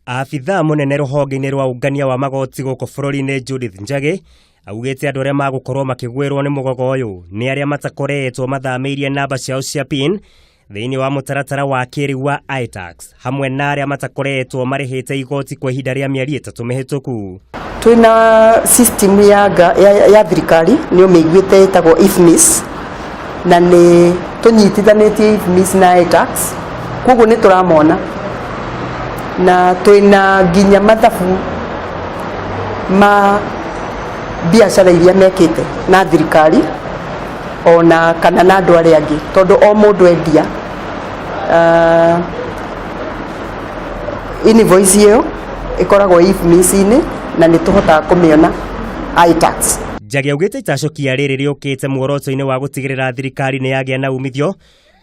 Abithaa mũnene rũhonge-inĩ rwa ũngania wa magoti gũkũ bũrũri-inĩ Judith Njagi augĩte andũ arĩa magũkorwo makĩgwĩrwo nĩ mũgogo ũyũ nĩ arĩa matakoretwo mathamĩirie namba ciao cia PIN thĩinĩ wa mũtaratara wa kĩrĩu wa iTax hamwe na arĩa matakoretwo marĩhĩte igoti kwa ihinda rĩa mĩeri 3 mĩhĩtũku. Twĩna system ya thirikari nĩ ũmĩiguĩte ĩtagwo IFMIS, na nĩ tũnyitithanĩtie IFMIS na iTax, koguo nĩ tũramona, na twĩna nginya mathabu ma biacara iria mekĩte na thirikari ona kana na andũ arĩa angĩ, tondũ o mũndũ endia invoice ĩyo ĩkoragwo IFMIS-inĩ na nĩ tũhotaga kũmĩona iTax. Njagi augĩte itacũkia rĩrĩ rĩũkĩte muoroto-inĩ wa gũtigĩrĩra thirikari nĩ yagĩa na umithio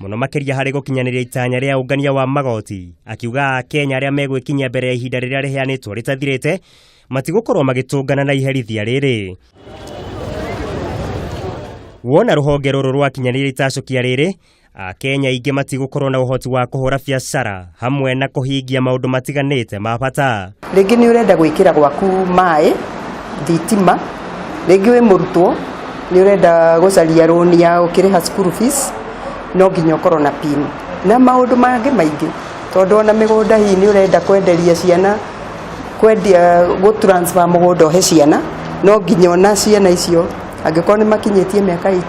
mũno makĩria harĩ gũkinyanĩria itanya rĩa ũngania wa magoti, akiuga Akenya arĩa megwĩkinyia mbere ya ihinda rĩrĩa rĩheanĩtwo rĩtathirĩte matigũkorwo magĩtũngana na iherithia rĩrĩ. Wona rũhonge rũrũ rwakinyanĩria itacũkia rĩrĩ, Akenya aingĩ matigũkorwo na ũhoti wa kũhũra biacara hamwe na kũhingia maũndũ matiganĩte ma bata. Rĩngĩ nĩ ũrenda gwĩkĩra gwaku maĩ, thitima, rĩngĩ wĩ mũrutwo nĩ ũrenda gũcaria rũni ya ũkĩrĩha school fees, no nginya ũkorwo na PIN na maũndũ mangĩ maingĩ, tondũ ona mĩgũnda hihi nĩ ũrenda kwenderia ciana, kwendia gũ transfer mũgũnda ũhe ciana, no nginya ona ciana icio angĩkorwo nĩ makinyĩtie mĩaka 18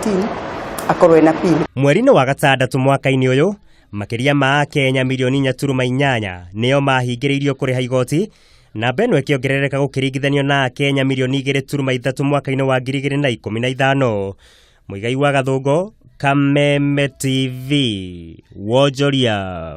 akorwo ena PIN. Mweri-inĩ wa gatandatũ mwaka-inĩ ũyũ, makĩria ma Akenya milioni 4.8 nĩo mahingĩrĩirio kũrĩha igoti, namba ĩno ĩkĩongerereka gũkĩringithanio na Akenya milioni 2.3 mwaka-inĩ wa 2015. Muigai wa Gathũngũ, Kameme TV, Wonjoria.